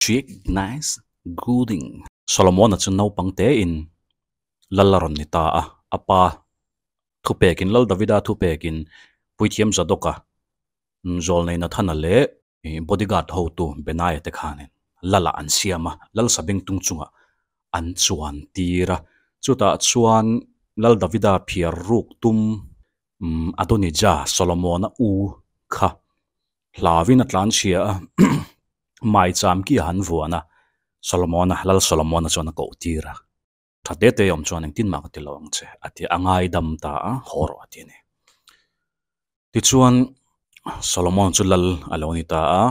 Jake Nice Gooding. Solomona chu naupang tein lal a rawn ni ta a, a pa thupekin Lal Davida thupekin Puithiam Zadoka, Zawlnei Nathana leh bodyguard hotu Benaiah te khanin Lala an siam a, Lal Sabengtung chungah an chuan tir a. Chutah chuan Lal Davida phiar ruk tum Adonija, Solomona u kha hlauin a tlanchhia a, maicham ki a han vuan a, Solomona, Lal Solomona chuan a koh tir a. Tha te te awm chuan engtin mah ka ti lo ang che, a ti a, ngaidam ta a, haw rawh a ti a ni. Tichuan Solomon chu Lal a lo ni ta a,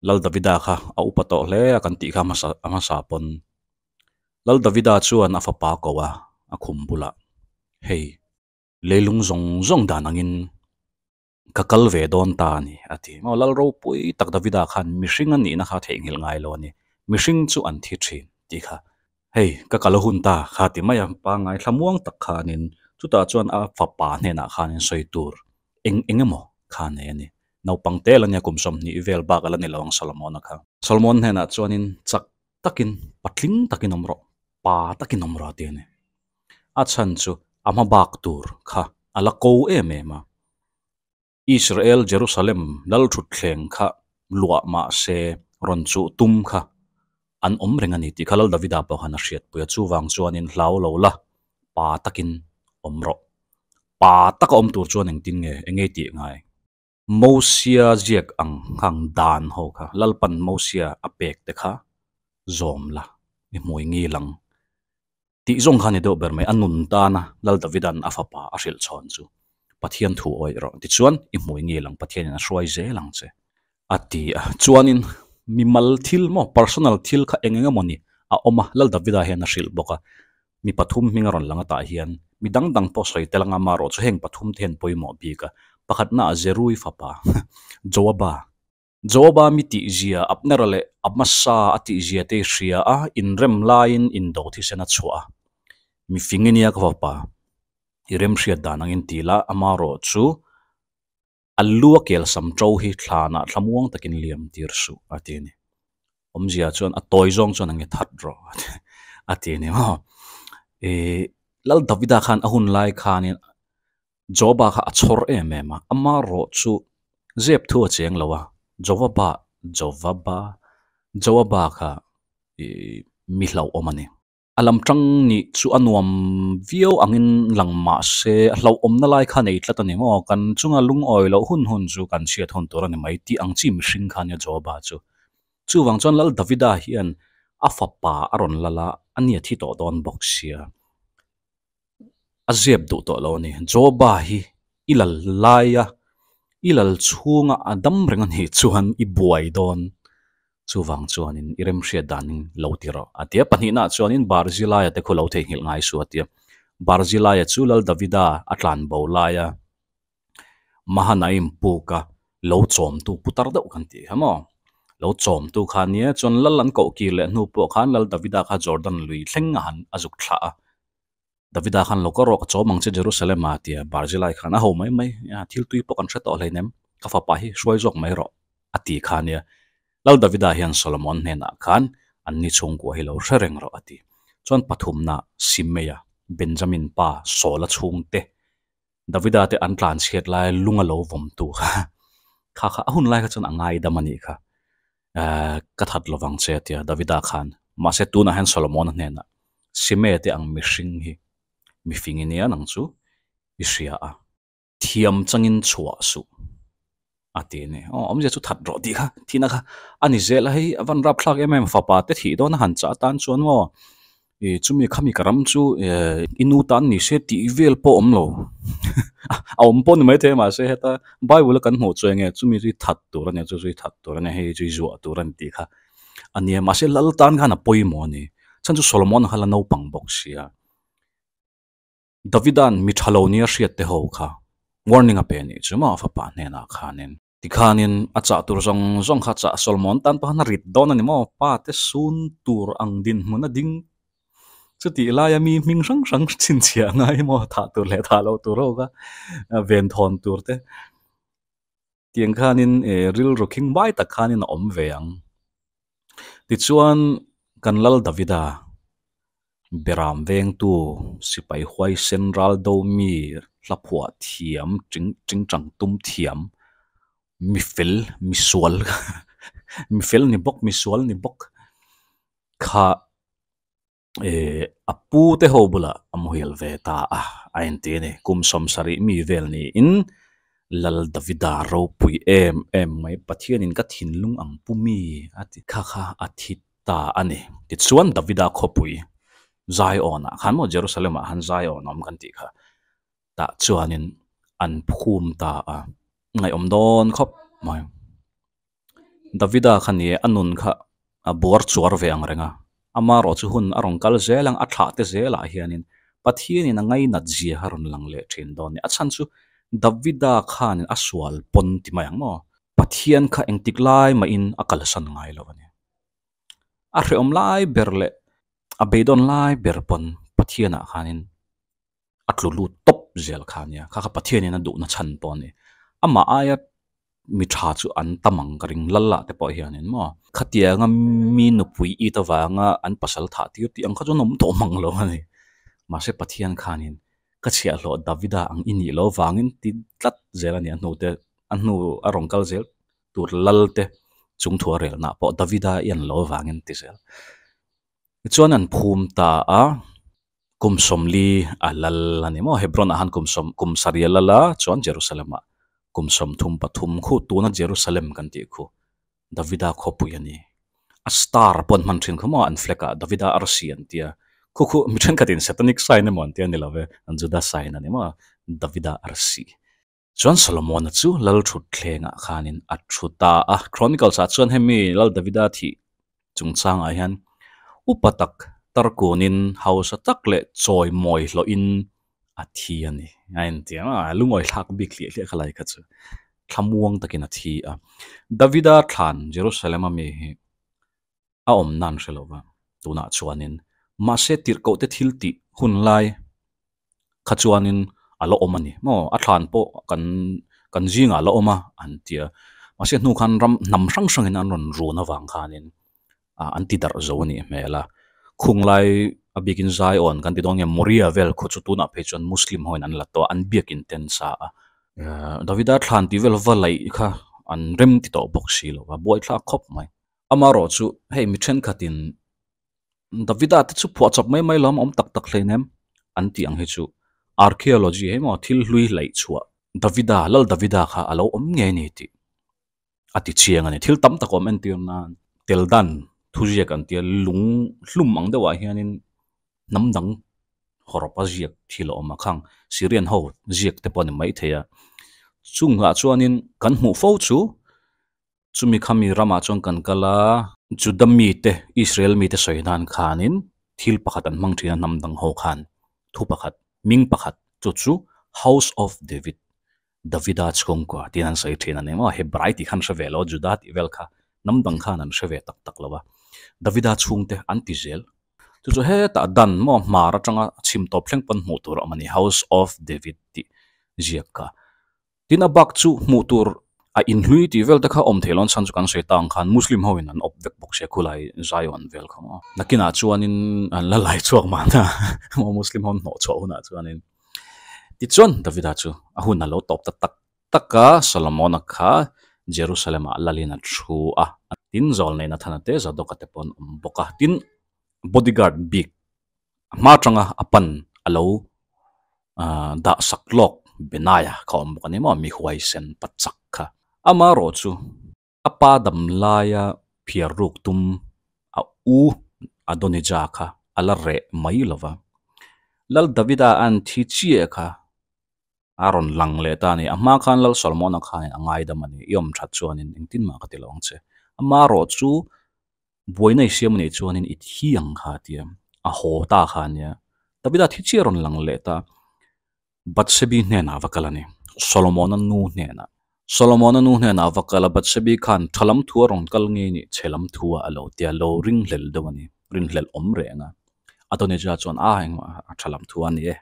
Lal Davida kha a upa tawh hle a kan tih kha hmasa a hmasa pawn. Lal Davida chuan a fapa ko a, a khum bulah, Hei, leilung zawng zawng dan angin ka kal ve dawn ta a ni, a ti. Maw Lal ropui tak Davida khan mihring a nihna kha theihnghilh ngai lo a ni, mihring chu an thi thin tih kha. Hei, ka kal a hun ta kha ti mai a, pangngai thlamuang tak khanin chutah chuan a fapa hnenah khanin sawi tur eng eng emaw kha nei a ni. Naupang tel a nia kum 20 vel bak a la ni lo ang Solomon-a kha. Solomon hnenah chuanin chak takin, patling takin awm rawh, pa takin awm rawh a ti a ni. A chhan chu a hma bak tur kha a la ko em em a. Israel Jerusalem lalthutthleng kha luah mah se rawn chuh tum kha an awm reng a ni tih kha Lal Davida pawh khan a hriatpui a, chuvang chuanin hlau lo la, pa takin awm rawh. Pa taka awm tur chuan engtin nge, eng nge tih ngai? Mosia ziak ang hang dan ho kha, Lalpan Mosia a pek te kha zawm la, i hmui ngil ang. Tih zawng kha ni deuh ber mai, a nun tana Lal Davida'n a fapa a hrilh chhawn chu Pathian thu awih rawh. Tichuan, i hmui ngil ang, Pathianin a hruai zel ang che. A ti a. Chuanin, mimal thil maw, personal thil kha eng eng emaw ni a awm a, Lal Davida hian a hrilh bawk a. Mi pathum hming a rawn lang atah hian mi dang dang pawh sawi tel anga amarawh chu heng pathum te hian pawimawh bik a. Pakhatnaah Zerui fapa Joaba Joaba mi tihzia Abnera leh Amasa a tihzia te i hria a, inrem laiin indo thisen a chhuah a. Mi fing i nia ka fapa, i remhriat dan angin ti la, amarawh chu a lu a kel sam ṭo hi thlanah thlamuang takin liam tir suh, a ti a ni. Awmzia chuan a tawi zawng chuan a nge that rawh, a ti a ni maw. Ih, Lal Davida khan a hun lai khanin Joba kha a chhawr em em a, amarawh chu zep thu a cheng lo a, Jovaba, Jovaba, Joaba kha ih mi hlauhawm a ni. A lam tang nih chu a nuam viau angin lang mah se, a hlauhawmna lai kha nei tlat a ni maw? Kan chunga lungawi loh hun hun chu kan chhiat hun tur a ni mai tih ang chi mihring kha nia Joaba chu. Chuvang chuan Lal Davida hian a fapa a rawn lal a, a nia thi tawh dawn bawk sia. a zep duh tawh lo a ni. Joba hi i lal laia i lal chhunga a dam reng a nih chuan i buai dawn. Chuvang chuanin i remhriat danin lo ti rawh a ti a. Pahnihnaah chuanin Barzilaia te khu lo theihnghilh ngai suh a ti a. Barzilaia chu Lal Davida a tlan bo laia Mahanaim puka lo chawmtu putar deuh kan tih kha maw? Lo chawmtu kha nia chuan Lal an koh kir leh hnu pawh khan Lal Davida kha Jordan lui thleng a han a zuk thlah a. Davida khan lo ka rawh ka chawm ang che Jerusalem a tia Barzilai khan a ho mai mai a thil tui pawh kan hre tawh hleinem ka fapa hi hruai zawk mai rawh a ti kha nia. Lal Davida hian Solomon hnenah khan an ni chhungkua hi lo hre reng rawh a ti. Chuan pathumna Simeia Benjamin pa Saula chhungte Davida te an tlan chhiat lai lung a lo vawm tu kha kha kha a hun lai kha chuan a ngaidam a nih kha eh ka that lovang che a tia Davida khan mahse tunah hian Solomon-a hnenah Simea te ang mihring hi mifing i nia nang chu i hria a thiam changin chhuah suh a ti a ni aw awmzia chu that rawh tih kha thihna kha a ni zel a hei a van rapthlak em em fapa te thih dawn a han chah atan chuan maw ih chumi khami ka ram chu eh i nu tan ni se tih vel pawh awm lo a awm pawh ni maithei a mahse heta bible a kan hmuh chu enge chumi chu i that tur a nia chu chu i that tur a nia hei chu i zuah tur a ni tih kha a nia mahse lal tan khan a pawimawh a ni chhan chu Solomon kha la naupang bawk sia. Davida'n mi tha lo nia hriat te ho kha warning a pe nih chu maw a fapa hnenah khanin. Tikhanin a chah tur zawng zawng kha chah Solomon tan pawh khan a rit dawn a ni maw? Pa te sun tur ang dinhmun a ding chutih laia mi hming hrang hrang chhinchhiah ngai maw thah tur leh thah loh tur ho kha ven thawn tur te tiang khanin rilru khing vai tak khanin a awm ve ang. Tichuan kan Lal Davida beram vengtu sipai huaisen ral do mi hla phuah thiam ting tingtang tum thiam mi fel mi sual mi fel ni bawk mi sual ni bawk kha eh a pu te ho bulah a muhil ve ta a a inti a ni. Kum sawmsarih mi vel niin Lal Davida ropui em em mai Pathianin ka thinlung ang pu mi a ti kha kha a thi ta a ni. Tichuan Davida khawpui Zion-ah khan maw Jerusalem-ah khan Zion a awm kan tih kha tah chuanin an phum ta a, ngaihawm dawn khawp mai. Davida kha ni e, a nun kha a buar chuar ve ang reng a, amarawh chu hun a rawn kal zel ang, a thlah te zelah hianin Pathianin a ngainat zia kha rawn lang leh thin dawn a ni. A chhan chu Davida khanin a sual pawn ti mai ang maw? Pathian kha engtik lai mahin a kalsan ngai lo a ni. A hrehawm lai ber leh a beidawn lai ber pawn Pathianah khanin a tlu lut tawp zel kha ania, kha kha Pathianin a duhna chhan pawh a ni. Amah aia mi tha chu an tam ang ka ring lal lah te pawh hianin maw khatianga mi nupui it avanga an pasal thah tir tih ang kha chu an awm tawh mang lo a ni. Mahse Pathian khanin ka chhiahhlawh Davida ang i nih loh avangin ti tlat zel a ni a hnu te a hnu a rawn kal zel tur lal te chung thu a relna pawh Davida i an loh avangin ti zel. Tichuan an phum ta a, kum sawmli a lal a ni maw? Hebron ah khan kum sawm kum sarih a lal a, chuan Jerusalem ah kum sawmthum pathum khu tuna Jerusalem kan tih khu Davida khawpui a ni. A star pawh an hman thin kha maw an flag ah Davida arsi an tia, khu khu mi thenkhatin satanic sign emaw an tia ni lo ve, an Juda sign a ni maw Davida arsi. Chuan Solomona chu lal thutthlengah khanin a thu ta a. Chronicles ah chuan hemi Lal Davida thih chungchangah hian upa tak tarkunin hausa tak leh chawi mawi hlawhin a thi a ni. A inti a, a lungawi thlak bik hliah hliah kha lai kha chu thlamuang takin a thi a. Davida thlan Jerusalem a mi hi a awm nan hre lo va, tunah chuanin mahse tirhkoh te thil tih hun lai kha chuanin a la awm a ni maw, a thlan pawh kan kan zingah a la awm a an ti a, mahse hnu khan ram hnam hrang hrangin an rawn run avang khanin ah an ti darh zo a nih hmel a, khung lai a bikin Zion kan ti dawn nge Moria vel khaw chu tunah phei chuan Muslim ho in an la tawh a, an biakin te an sa a, Davida thlan tih vel va laih kha an rem ti tawh bawk si lo va, buaithlak khawp mai. Amarawh chu hei mi thenkhatin Davida te chu phuah chawp mai mai lo awm tak tak hlein em an tih ang hi chu archaeology hei maw thil hlui hlaih chhuah Davida Lal Davida kha a lo awm ngei a ni tih a ti chiang a ni. Thil tam tak a awm entir nan tel dan thuziak an tia lung hlum ang deuhah hianin hnam dang hawrawp a ziak thil a awm a khang Syrian ho ziak te pawh a ni maithei a chungah chuanin kan hmuh fo chu Chumi khami ramah chuan kan kal a, Juda mite, Israel mite sawi nan khanin thil pakhat an hmang thin a, hnam dang ho khan thu pakhat, hming pakhat chu chu House of David, Davida chhungkua tiin an sawi thin a ni maw? Hebrai tih khan hre ve lo, Juda tih vel kha hnam dang khan an hre ve tak tak lo a, Davida chhungte an ti zel. Chu chu hetah dan maw hmar atanga chhim tawp thleng pawn hmuh tur a awm a ni, House of David tih ziak kha. Tin a bak chu hmuh tur a inhlui tih vel te kha awm theih loh chhan chu kan sawi ta ang khan Muslim ho in an awp vek bawk sia khulai Zion vel kha maw. Nakinah chuanin an la lai chhuak mahna maw Muslim ho an hnawh chhuah hunah chuanin tichuan Davida chu a hun a lo tawp ta tak tak a, Solomona kha Jerusalem ah lalin a thu a, tin Zawlnei Nathana te Zadoka te pawh an awm bawk a, tin bodyguard bik a hma atanga a pan a lo dah sak lawk Benaya kha awm bawk a ni maw mi huaisen pa chak kha. Amarawh chu a pa dam laia phiar ruk tum a u Adonija kha a la reh mai lo va. Lal Davida an thi chiah kha a rawn lang leh ta a ni. A hma khan Lal Solomona khanin a ngaidam a ni. I awm that chuanin engtin mah ka ti lo ang che. Amarawh chu Buaina i siam a nih chuanin i thi ang kha a ti a, a haw ta kha a nia. Davida thi chiah a rawn lang leh ta. Bathsebi hnenah a va kal a ni, Solomona nu hnenah. Solomona nu hnenah a va kal a, Bathsebi khan tha lam thu a rawn kal ngei nih, chhe lam thu ah a lo ti a, lo ringhlel deuh a ni, ringhlel awm reng a. Adonijah chuan, A engmah a tha lam thu a ni e,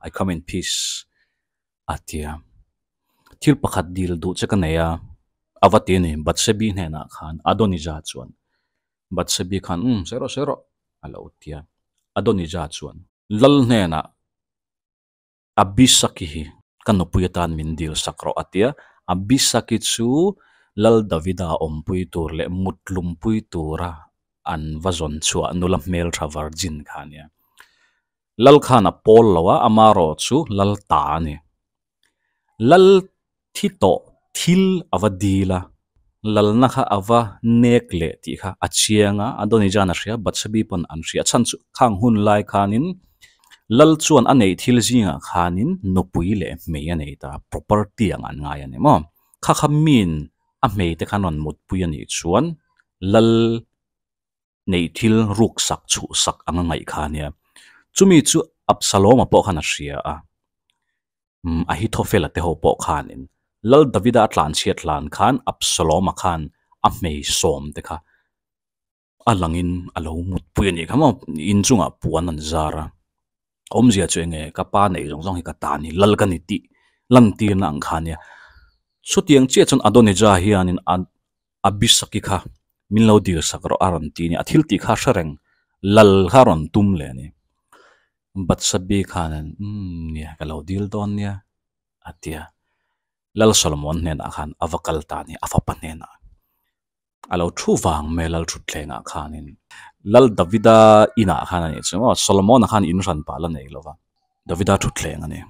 I come in peace. A ti a, Thil pakhat dil duh che ka nei a, a va ti a ni. Bathsebi hnenah khan Adonijah chuan, Bathsebi khan, Umm, sawi rawh, sawi rawh, a lo ti a. Adonija chuan lal hnenah Abisaki hi ka nupui atan min dil sak rawh a ti a. Abisaki chu Lal Davida awmpui tur leh mutlumpui tura an va zawn chhuah nula hmeltha virgin kha a nia. Lal khan a pawl lo a, amarawh chu Lal ta a ni. Lal thi tawh thil a va dil a, lalna kha a va nek leh tih kha a chiang a, Adonijan a hria, Bathsebi pawn an hria. Chhan chu khang hun lai khanin lal chuan a neih thil zingah khanin nupui leh hmei a nei ta, property ang an ngai a ni maw? Kha kha min a hmei te khan rawn mutpui a nih chuan lal neih thil ruk sak chhuh sak ang a ngaih kha a nia. Chumi chu Absalom-a pawh khan a hria a. Ahithophela te ho pawh khanin Lal Davida a tlanchhiat hlan khan Absalom-a khan a hmei sawm te kha a langin a lo mutpui a nih kha maw, in chungah puan an zar a, awmzia chu enge ka pa neih zawng zawng hi ka ta a ni, lal ka ni tih lantirna ang kha a nia. Chutiang chiah chuan Adonijah hianin Abisaki kha min lo dil sak rawh a rawn ti a ni, a thil tih kha a hre reng, lal kha a rawn tum leh a ni. Batsabi khanin umm nia ka lo dil dawn nia a ti a, Lal Solomon hnenah khan a va kal ta a ni, a fapa hnenah. A lo thu vang mai Lal thutthlengah khanin Lal Davida inah khan a nih chu maw, Solomon-a khan in hran pah la nei lo va, Davida thutthleng a ni.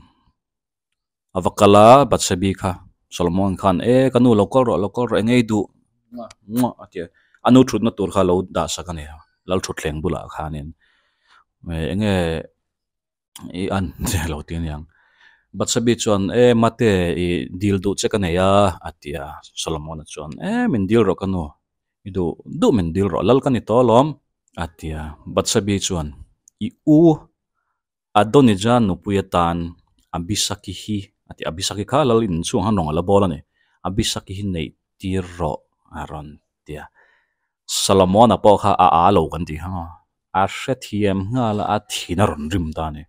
A va kal a, Batsebi kha Solomon khan e ka nu lo kal rawh lo kal rawh eng ei duh muah a ti a, a nu thutna tur kha a lo dah sak a ni lal thutthleng bulah khanin eng nge i an che lo ti aniang Batsebi chuan e mate i dil duh che ka nei a a ti a, Solomon-a chuan e min dil rawh ka nu i duh duh min dil rawh lal ka ni tawh alawm a ti a, Batsebi chuan i u Adonija nupui atan Abisaki hi a ti, Abisaki kha lal inchhung han rawn a la bawl a ni, Abisaki hi neih tir rawh a rawn ti a. Solomona pawh kha a a lo kan tih kha maw, a hrethiam nghal a, a thin a rawn rim ta a ni.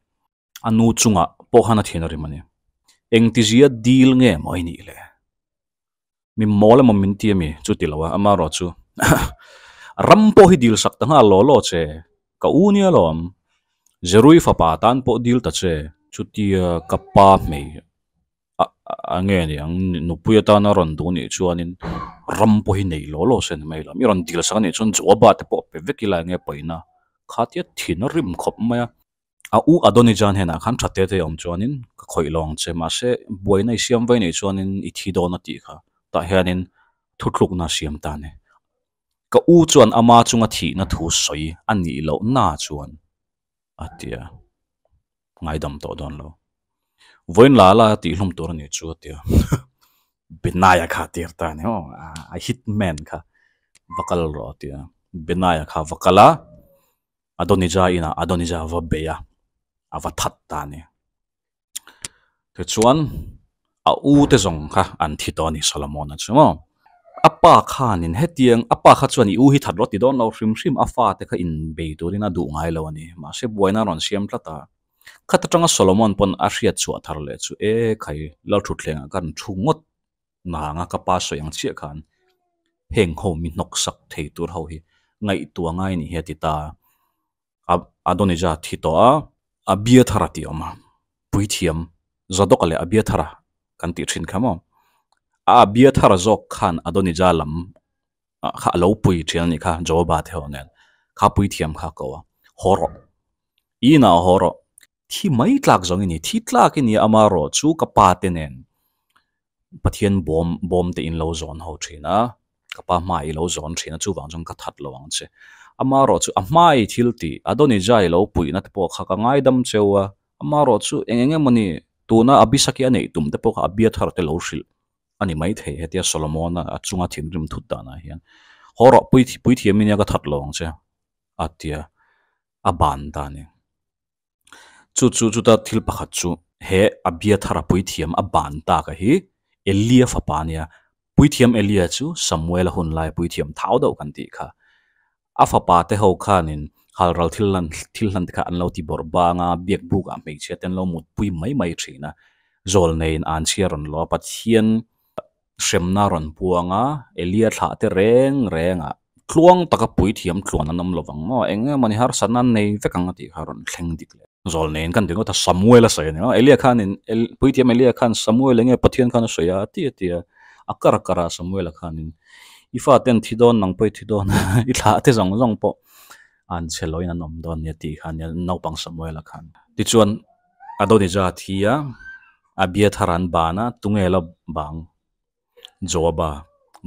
A nu chungah pawh khan a thin a rim a ni. Engtizia dil nge maw i nih le? Mi mawl emaw min ti ami chu ti lo a, amaherawh chu ram pawh hi dil sak ta nghal law law che, ka u nia lawm, Zerui fapa tan pawh dil ta che, chutia ka pa hmei a nge ni ang nupui atana rawn duh nih chuanin ram pawh hi nei law law se ni mai lo, mi rawn dil sak anih chuan Joaba te pawh pe vek ila enge pawina khatia thin a rim khawp mai a. A u Adonijah hnenah khan tha te te awm chuanin ka khawih lo ang che, mahse buaina i siam vai nei chuanin i thi dawn a tih kha tah hianin thuthlukna a siam ta a ni. Ka u chuan ama chunga thihna thu sawi a nih loh na chuan a ti a, ngaidam tawh dawn lo. Vawiin la la tih hlum tur a nih chu a ti a, Benaya kha a tir ta a ni maw, a hitman kha va kal rawh a ti a, Benaya kha va kal a. Adonija inah Adonija va bei a, a va that ta a ni. Tichuan a u te zawng kha an thi tawh a ni Solomon-a chu maw. A pa khanin hetiang a pa kha chuan i u hi that rawh ti dawn lo hrim hrim a fate kha inbei turin a duh ngai lo a ni. Mahse buaina a rawn siam tlat a. Khat atanga Solomon pawn a hriat chhuah thar leh chu e khai Lalthutthlengah khan thu ngawt Nanga ka pa sawi ang chiah khan heng ho mi hnawk sak thei tur ho hi ngaihtuah ngai ni hi a ti ta a, Adonijah thi tawh a, Abiathara tih a awm a, puithiam Zadoka leh Abiathara kan tih thin kha maw, a Abiathara zawk khan Adonijah lam kha a lo pui thin a nih kha Joaba te ho nen, kha puithiam kha a ko a, haw rawh, i inah haw rawh, Thi mai tlak zawng i ni, thi tlak i ni amarawh chu ka pa te nen Pathian bawm bawm te in lo zawn ho thin a, ka pa hma i lo zawn thin a chuvang chuan ka that lo ang che. Amarawh chu a hmai thil tih Adonijah i lo puihna te pawh kha ka ngaidam cheu a, amarawh chu eng eng emaw ni tuna Abisaki a neih tum te pawh kha Abiathar te lo hrilh a ni maithei hetia Solomon-a a chunga thinrim thut danah hian haw rawh pui puithiam i nia ka that lo ang che a tia a ban ta a ni. Chu chu chuta thil pakhat chu he Abiathara puithiam a ban tak a hi Elia fapa a nia. Puithiam Elia chu Samuela hun lai puithiam thau deuh kan tih kha. A fapa te ho khanin halral thil lan thil hlan te kha an lo ti bawrh bang a, biak bukah hmeichhia te an lo mutpui mai mai thin a. Zawlneiin an chhia rawn lo a, Pathian hremna rawn puang a, Elia thlah te reng rengah. Tluang taka puithiam tluan an awm lovang maw? Eng nge mawni harsatna an nei vek ang a tih kha a rawn thleng dik leh. Zawlneiin kan ti ngawt a, Samuel a sawi a ni maw? Elia khanin puithiam Elia khan Samuel enge Pathian khan a sawi a ti a ti a, a kar a kar a Samuel a khanin i fate an thi dawn nang pawh i thi dawn i thlah te zawng zawng pawh an chhe loin an awm dawn nia tih kha nia naupang Samuel a khan. Tichuan Adonija a thi a, Abiathar an ban a, tunge la bang? Joaba.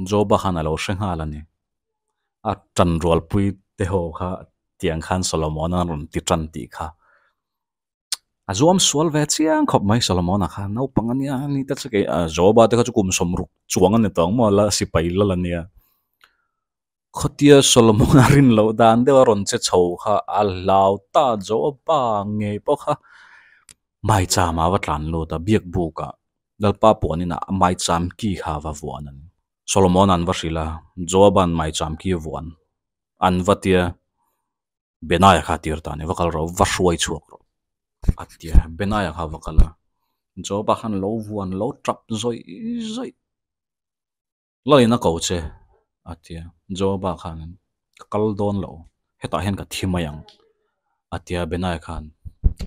Joaba khan a lo hre nghal a ni. A tan rualpui te ho kha tiang khan Solomon-a rawn ti tan tih kha a zuam sual ve chiang khawp mai Solomon-a kha naupang a nia ni ta che kei Joaba te kha chu kum sawmruk chuang a ni tawh ang maw la sipai lal a nia. Khatia Solomon-a rin loh dan deuh a rawn che chho kha a hlau ta Joaba ngei pawh kha maicham ah va tlan lut a biakbuk ah Lalpa puanin ah maicham ki kha va vuan a ni. Solomon an va hrilh a, Joaban maicham ki vuan an va tia Benaiah kha a tir ta a ni, va kal rawh, va hruai chhuak rawh a ti a, Benaiah kha va kal a, Joaba khan lo vuan lo tap zawih zawih. Lalin a ko che, a ti a. Joaba khan, Ka kal dawn lo, hetah hian ka thi mai ang, a ti a. Benaiah khan,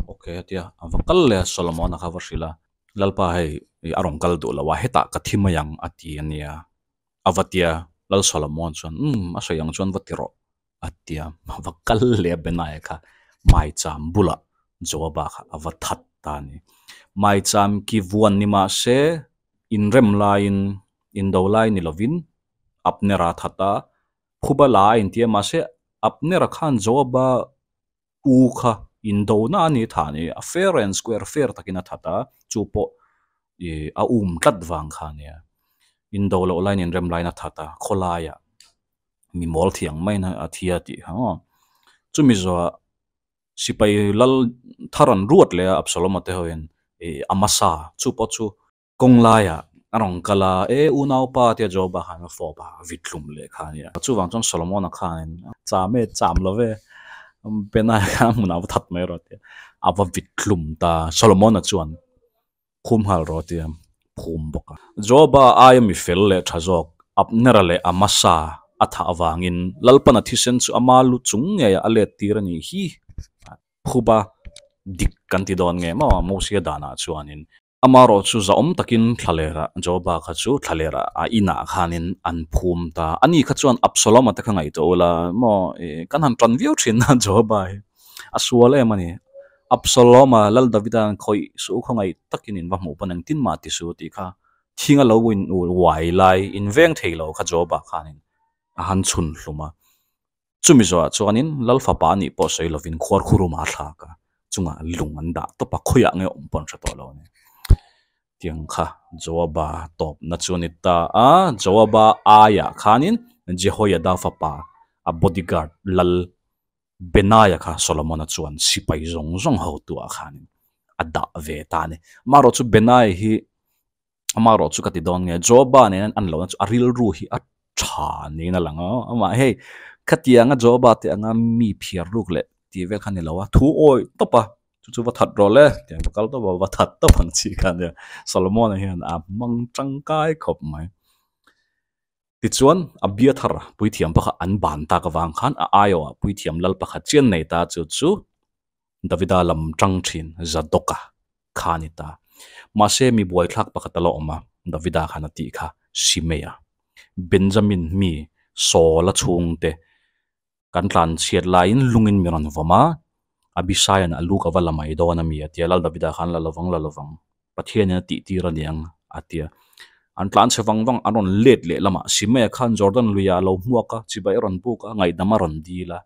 Ok, a ti a. A va kal leh a, Solomon-a kha va hrilh a, Lalpa hei a rawn kal duh lo a, hetah ka thi mai ang, a ti a nia. A va ti a, Lal Solomon chuan, Umm, a sawi ang chuan va ti rawh, a ti a. A va kal leh a, Benaiah kha maicham bulah Joaba kha a va that ta a ni. Maicham ki vuan ni mah se, inrem laiin Indo lai ni lovin Abner-a that a, phuba la a inti a, mahse Abner-a khan Joab-a u kha indona a ni thah ni, a fair and square, fair takin a that a, chu pawh ih a um tlat vang kha a nia. Indo loh laiin inrem laiin a that a, khawlaiah mi mawl thiang maiin a thi a tih kha maw. Chumi zawhah sipai lal thar an ruat leh a Absalom-a te hoin ih Amasa chu pawh chu Kawng laiah a rawn kal a, E unaupa tia Joba khan a fawp a, vit hlum leh kha a nia. Chuvang chuan Solomon-a khanin, Cham e, cham lo ve, Benaiah khan a hmunah va that mai rawh tia a va vit hlum ta. Solomon-a chuan phum nghal rawh tia phum bawk a. Joba aia mi fel leh tha zawk Abnera leh Amasa a thah avangin Lalpana thisen chu ama lu chung ngeiah a let tir a nih hi. Phuba dik kan ti dawn nge maw Mosia danah chuanin Amaherawh chu zahawm takin thlalera Joba kha chu thlalera a inah khanin an phum ta. Ani kha chuan Absalom-a te kha ngaihtuah ula maw ih kan han tan viau thin a Joba hi a sual em a ni. Absalom-a Lal Davida-a'n khawih suh khawngaih takin in va hmuh pawn engtin mah ti suh tih kha thinga lo in uai lai inveng thei lo kha Joba khanin a han chhun hlum a. Chumi zawhah chuanin Lal fapa anih pawh sawi lovin khuar khuruma a thlak a, chungah lung an dah tawp a, khawiah nge awm pawh an hre tawh lo a ni. Tiang kha Joaba tawpna chu a ni ta a, Joaba aiah khanin Jehoiada fapa a bodyguard Lal Benaiah kha Solomona chuan sipai zawng zawng hotuah khanin a dah ve ta a ni. Amaherawhchu Benaiah hi Amaherawh chu ka ti dawn nge, Joba nen an lohna chu a rilru hi a tha niin a lang a, amah hei khatianga Joba te anga mi phiar ruk leh tih vel kha ni lo a, thu awi tawp a, chu chu va that rawh le tiang va kal tawp a, va that tawp ang chi kha nia, Solomon-a hian a hmang tangkai khawp mai. Tichuan, Abiathar puithiam pakhat an ban tak avang khan a aiawhah puithiam lal pakhat chian nei ta chu chu Davida lam tang thin Zadoka kha a ni ta. Mahse, mi buaithlak pakhat a la awm a, Davida khan a tih kha Simeia, Benjamin mi Saula chhungte kan tlan chhiat laiin lungin mi rawn vawm a, Abishaia'n a lu ka va la mai dawn a mi a ti a, Lal Davida khan la lovang la lovang, Pathianin a tih tir a niang a ti a. An tlan chhe vang vang, an rawn let leh lamah Simeia khan Jordan luiah a lo hmuak a, chibai a rawn buk a, ngaihdam a rawn dil a.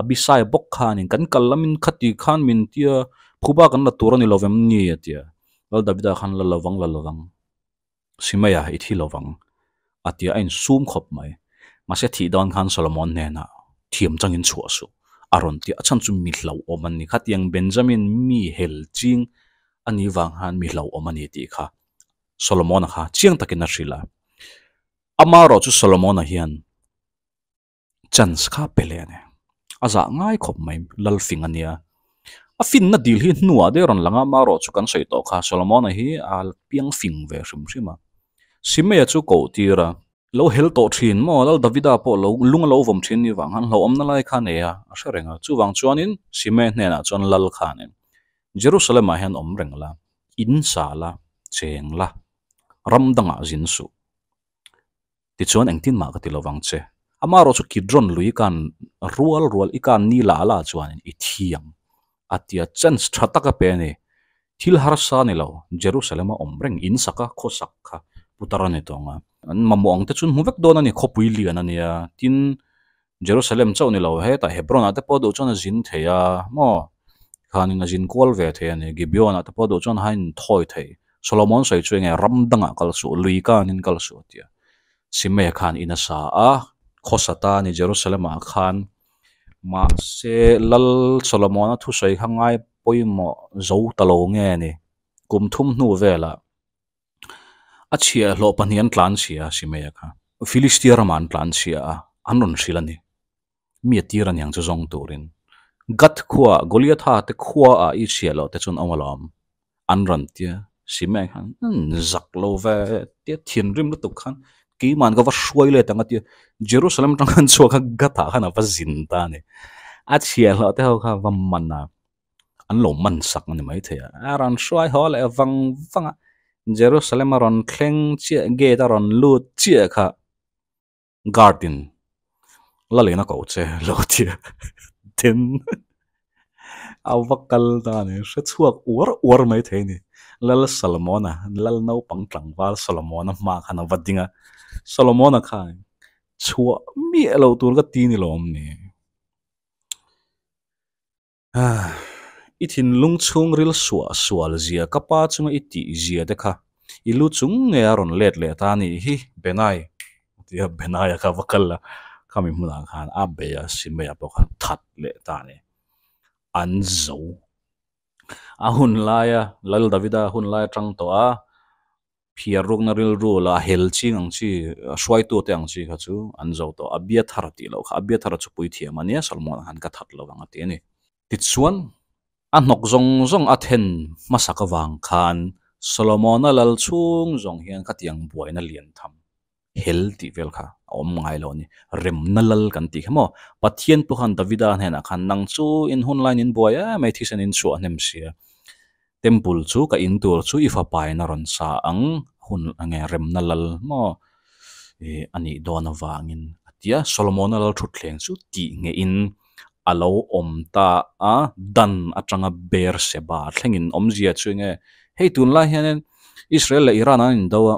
Abishai bawk khanin kan kal lamin khati khan min tia, phuba kan la tur a ni lovem ni a ti a. Lal Davida khan la lovang la lovang. Simeia i thi lovang a tia a insum khawp mai. Mahse thih dawn khan Solomon hnenah thiam changin chhuah suh a rawn ti a, a chhan chu mi hlauhawm an ni. Khatiang Benjamin mi hel ching a nih vang khan mi hlauhawm a ni tih kha Solomon-a kha chiang takin a hrilh a. Amaherawh chu Solomon-a hian chance kha pe leh a ni. A zah ngai khawp mai, Lalfing a nia. A finna dil hi hnuah deuh rawn lang a, amaherawh chu kan sawi tawh kha Solomon-a hi a piang fing ve hrim hrim a. Simeia chu koh tir a. Lo hel tawh thin maw? Lal Davida pawh lo lung a lo vawm thin ni vang khan hlauhawmna lai kha a nei a, a hre reng a. Chuvang chuanin Simei hnenah chuan Lal khanin, Jerusalem-ah hian awm reng la, in sa la, cheng la, ram dangah zin suh. Tichuan engtin mah ka ti lo vang che. Amaherawh chu Kidron lui kan rual rual i kan ni la la chuanin i thi ang a tia chance tha tak a pe a ni. Thil harsa ni lo, Jerusalem a awm reng in sak a, khaw sak kha putar a ni tawng a. An mamawh ang te chu an hmu vek dawn a ni, khawpui lian a nia. Tin, Jerusalem chauh ni lo, hetah Hebron ah te pawh duh chuan a zin thei a maw? Khanin a zin kual ve thei a ni. Gibeon ah te pawh duh chuan a inthawi thei. Solomon sawi chu enge ram dangah kal suh, lui kanin kal suh a ti a. Simei khan in a sa a, khawsa ta a ni Jerusalem ah khan. Mahse, Lal Solomon-a thusawi kha ngai pawimawh zo ta lo nge ni? Kum thum hnu velah a chhiahhlawh pahnih an tlan chhia a Simeia kha. Filistia ramah an tlan chhia a, an rawn hrilh a ni. Mi a tir aniang chu zawng turin. Gath khuaah, Goliatha te khuaah i chhiahhlawh te chu an awm alawm. An rawn tia, Simeia khan zak lo ve tia thinrim lutuk khan keimahn ka va hruai let ang a tia. Jerusalem atang khan chhuak kha Gath-ah khan a va zin ta a ni. A chhiahhlawh te ho kha a va man a. an lo man sak a ni maithei a, a rawn hruai haw leh vang vang a, Jerusalem a rawn thleng chiah gate a rawn lut chiah kha guard in la lehna ko che lo ti a then a va kal ta a ni hre chhuak uar uar maithei a ni Lal Solomon-a Lal naupang tlangval Solomon-a hma khan a va ding a Solomon-a khan chhuah miah loh tur ka ti ni lawm ni. I thinlung chhungril suah sual zia ka pa chunga i tih zia te kha i lu chung nge a rawn let leh ta a nih hi Benai a ti a, Benai a kha va kal a, khami hmunah khan a bei a, Simei-a pawh kha that leh ta a ni. An zo. A hun laia Lal Davida hun lai atang tawh a, Phiar rukna rilru la hel ching ang chi, hruaitute ang chi kha chu an zo tawh. Abiathar tih loh kha, Abiathar chu puithiam a nia, Solomon-a khan ka that lo ang a ti a ni. Tichuan, a hnawk zawng zawng a then hmasak avang khan Solomon-a lal chhung zawng hian khatiang buaina lian tham hel tih vel kha a awm ngai lo a ni. Remna lal kan tih kha maw? Pathian pawh khan Davida hnenah khan nang chu in hun laiin in buai em mai thisen in chhuah hnem sia. Temple chu ka in tur chu i fapain a rawn sa ang hun enge remna lal maw ih a nih dawn avangin a ti a. Solomon-a lal thutthleng chu tih ngeihin a lo awm ta a, Dan atanga Beer-seba thlengin awmzia chu enge hei tunlai hianin Israel leh Iran an indo a.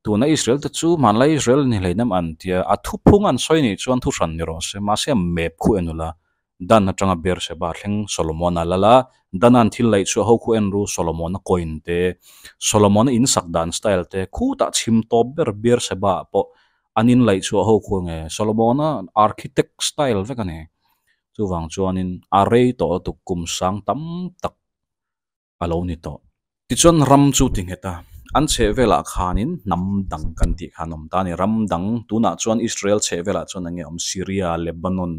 Tuna Israel te chu hmanlai Israel ni hleinem an tia, a thuphung an sawi nih chuan thu hran ni rawh se, mahse map khu en ula, Dan atanga Beersheba thleng Solomon-a lal a, Dan-a'n thil laih chhuah ho khu en ru, Solomon-a coin te, Solomon-a in sak dan style te, khutah chhim tawp ber Beersheba-ah pawh an in laih chhuah ho khu nge, Solomon-a architect style vek a ni. Chuvang chuanin a rei tawh lutuk kum sang tam tak a lo ni tawh. Tichuan ram chu ti nghet a, an chheh velah khanin hnam dang kan tih khan awm ta a ni. Ram dang tunah chuan Israel chheh velah chuan eng nge awm Syria, Lebanon,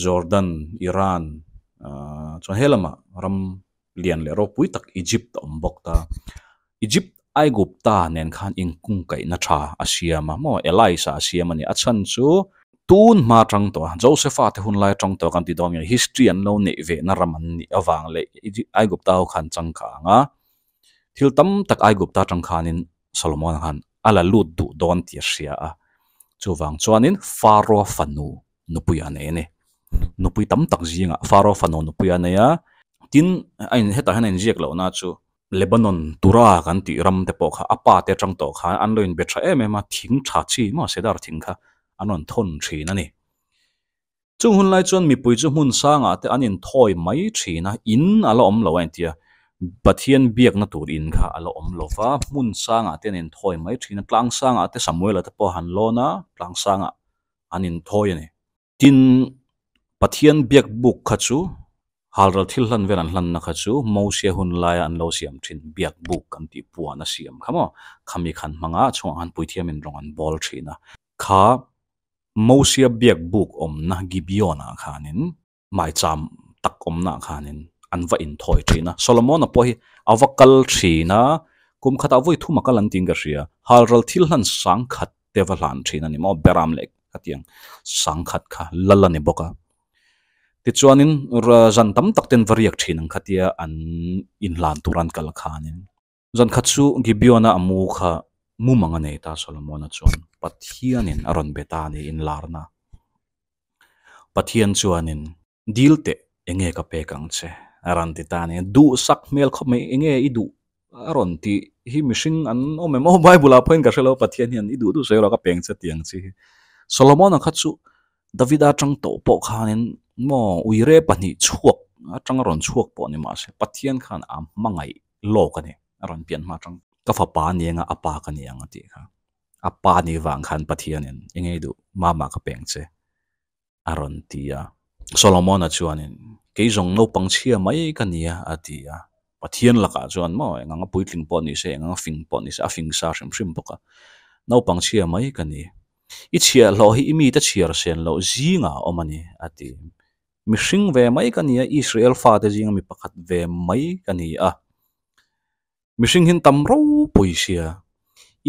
Jordan, Iran ahh chuan he lamah ram lian leh ropui tak Egypt a awm bawk ta. Egypt Aigupta nen khan inkungkaihna tha a siam a maw Elisa a siam a ni. A chhan chu tun hma atang tawh a, Josepha te hun lai atang tawh kan ti dawn nge history an lo neih vehna ram an nih avang leh Aigupta ho khan changkang a, thil tam tak Aigupta atang khanin Solomon khan a la lut duh dawn tih a hria a. Chuvang chuanin Pharaoh fanu nupui a nei a ni. Nupui tam tak zingah Pharaoh fanu nupui a nei a, tin a in hetah hian a inziak lohna chu Lebanon tura kan tih ram te pawh kha a pa te atang tawh khan an lo inbe tha em em a, thing tha chi maw cedar thing kha an rawn thawn thin a ni. Chung hun lai chuan mipui chu hmun sangah te an inthawi mai thin a, in a la awm lo a intia, Pathian biakna tur in kha a la awm lo va, hmun sangah te an inthawi mai thin a, tlang sangah te Samuela te pawh a han lawn a, tlang sangah an inthawi a ni. Tin, Pathian biak buk kha chu halral thil hlan vel an hlanna kha chu Mosia hun laia an lo siam thin biak buk kan tih puan a siam kha maw? Khami khan hmanga a chhungah khan puithiamin rawng an bawl thin a. Kha Mosia biak buk awmna Gibeon-ah khanin maicham tak awmna ah khanin an va inthawi thin a. Solomon-a pawh hi a va kal thin a, kum khatah vawi thum a kal an tiin ka hria. Halral thil hlan sangkhat te. te va hlan thin a ni maw beram leh khatiang sangkhat kha lal a ni bawk a. Tichuanin zan tam tak ten va riak thin ang khatia an inhlan tur an kal khanin. Zan khat chu Gibeon-a a mu kha mumang a nei ta Solomon-a chuan Pathianin a rawn be ta a ni inlarna. Pathian chuanin dil teh enge ka pek ang che a rawn ti ta a ni. Duhsak hmel khawp mai enge i duh a rawn tih hi mihring an awm em aw Bible ah pawhin ka hre lo Pathian hian i duh duh sawi rawh ka peng che tih ang chi hi. Solomon-a kha chu Davida atang tawh pawh khanin maw uire pahnih chhuak atanga rawn chhuak pawh ni mahse Pathian khan a hmangaih lawk a ni a rawn pian hma atang ka fapa a ni anga a pa ka ni ang a tih kha a pa ni vang khan Pathianin i ngei duh mama ka peng che a rawn ti a Solomon-a chuanin kei zawng naupang chhia mai ka ni a a ti a Pathian lakah chuan maw eng anga puitling pawh ni se eng anga fing pawh ni se a fing sa hrim hrim bawk a naupang chhia mai ka ni I chhiahhlawh hi i mite chhiar sen loh zingah a awm a ni, a ti. Mihring ve mai ka ni a, Israel fate zinga mi pakhat ve mai ka ni a. Mihring hin tam ropui sia,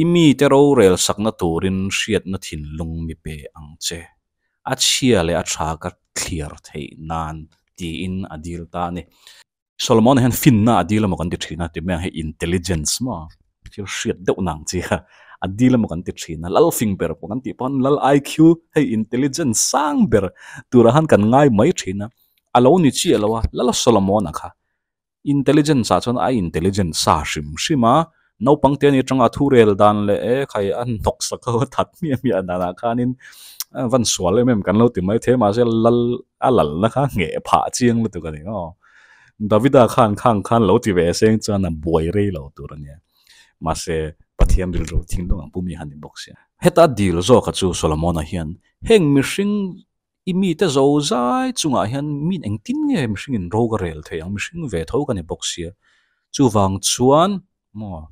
i mite rorel sakna turin hriatna thinlung mi pe ang che. A chhia leh a tha ka thliar theih nan, tiin a dil ta a ni. Solomon hian finna a dil emaw kan ti thin a, ti mai ang hei intelligence maw thil hriat deuh nang chi kha a dil emaw kan ti thin a, lal fing ber pawh kan tih pawn lal IQ hei intelligence sang ber turah khan kan ngai mai thin a, a lo ni chiah lo a, lal Solomon-a kha intelligence ah chuan a intelligence sa hrim hrim a, naupang te ani atanga a thu rel dan leh e khai a hnawk sak ho a that hmiah hmiah danah khanin van sual em em kan lo ti mai thei a mahse lal a lalna kha ngheh phah chiang lutuk a ni maw. Davida khan khang khan lo ti ve seng chuan a buai rei lo tur a nia mahse Pathian rilru thinlung ang pumi han ni bawk sia. Heta dil zawka chu Solomona hian heng mihring i mite zo zai chungah hian min engtin nge mihringin ro ka rel thei ang mihring ve tho ka ni bawk sia chuvang chuan maw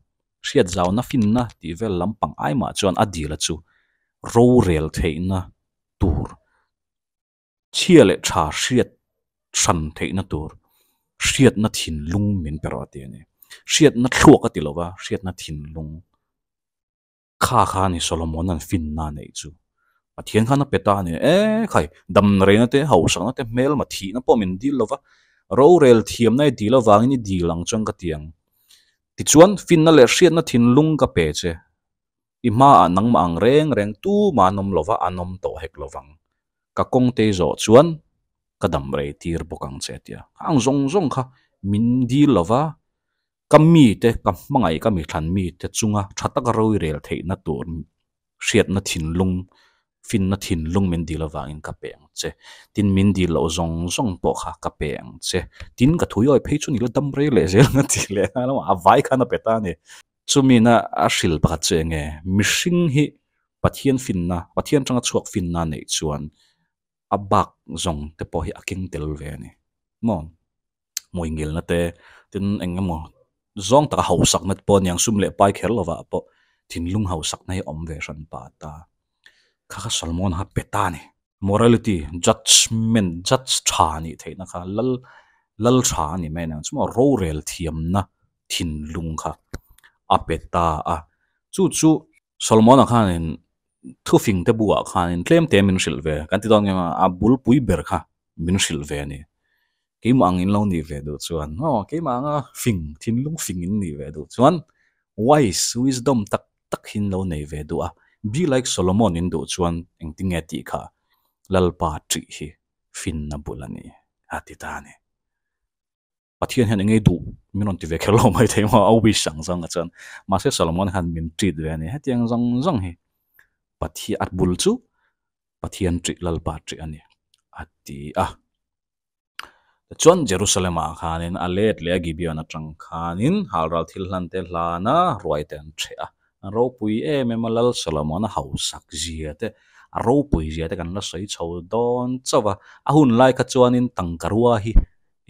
hriat zauna finna tih vel lampang ai mah chuan a dila chu ro rel theihna tur Chhia leh tha hriat hran theihna tur hriatna thinlung min pe rawh a ti a ni. Hriatna thluak a ti lo va, hriatna thinlung kha kha a ni Solomon-a'n finna a neih chu. Pathian khan a pe ta a ni. E khai, dam reina te, hausakna te, hmelma thihna pawh min dil lo va, rorel thiamna i dil avangin i dil ang chuan ka ti ang. Tichuan, finna leh hriatna thinlung ka pe che. I hmaah nangmah ang reng reng tumah an awm lova, an awm tawh hek lovang. Ka kawngtei zawh chuan ka dam rei tir bawk ang che tia. Ang zawng zawng kha min dil lova, ka mite, ka hmangaih, ka mithlan mite chunga tha taka rorel theihna tur hriatna thinlung, finna thinlung min dil avangin ka pe ang che. Tin, min dil loh zawng zawng pawh kha ka pe ang che. Tin, ka thuiawi phei chu ni la dam rei leh zel ang a ti leh nghal a, a vai khan a pe ta a ni. Chumina a hril pakhat chu eng nge? Mihring hi Pathian finna, Pathian atanga chhuak finna neih chuan a bak zawng te pawh hi a keng tel ve a ni. Maw? Hmuingilna te, tin eng emaw zawng taka hausakna te pawh aniang sum leh pai kher lovah pawh thinlung hausakna hi a awm ve hran pah ta. Kha kha Solomon kha pe ta a ni. Morality, judgement, judge tha nih theihna kha lal lal tha a ni mai aniang chu maw rorel thiamna thinlung kha a pe ta a. Chu chu Solomon-a khanin thufing te buah khanin tlem te min hrilh ve kan ti dawn nge maw a bulpui ber kha min hrilh ve a ni. Keimah ang in lo nih ve duh chuan aw keimah anga fing thinlung fing in nih ve duh chuan wise wisdom tak tak hi in lo nei ve duh a be like Solomon in duh chuan engtinge tih kha Lalpa ṭih hi finna bul a ni a ti ta a ni. Pathian hian engei duh min rawn ti ve kher lo mai thei maw a wish ang zawng ah chuan mahse Solomon khan min treat ve a ni hetiang zawng zawng hi Pathian a bul chu Pathian ṭih Lalpa ṭih a ni a ti a tichuan Jerusalem ah khanin a let leh a Gibeon atang khanin halral thil hlan te hlana ruai te an ṭheh a an ropui em em a Lal Solomon a hausak zia te a ropui zia te kan la sawi chho dawn chauh a a hun lai kha chuanin tangka rua hi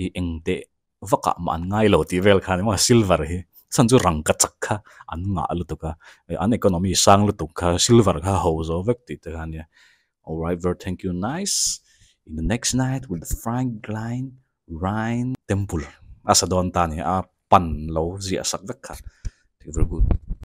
i eng teh vakah mah an ngai lo tih vel khan emaw silver hi chhan chu rangka chak kha an ngah lutuk a an economy sang lutuk kha silver kha ho zo vek tih te kha ania alright ver thank you nice in the next night with the Frank Gline Rhine Temple a sa dawn ta a ni a pan lo ziah sak vek kha very good.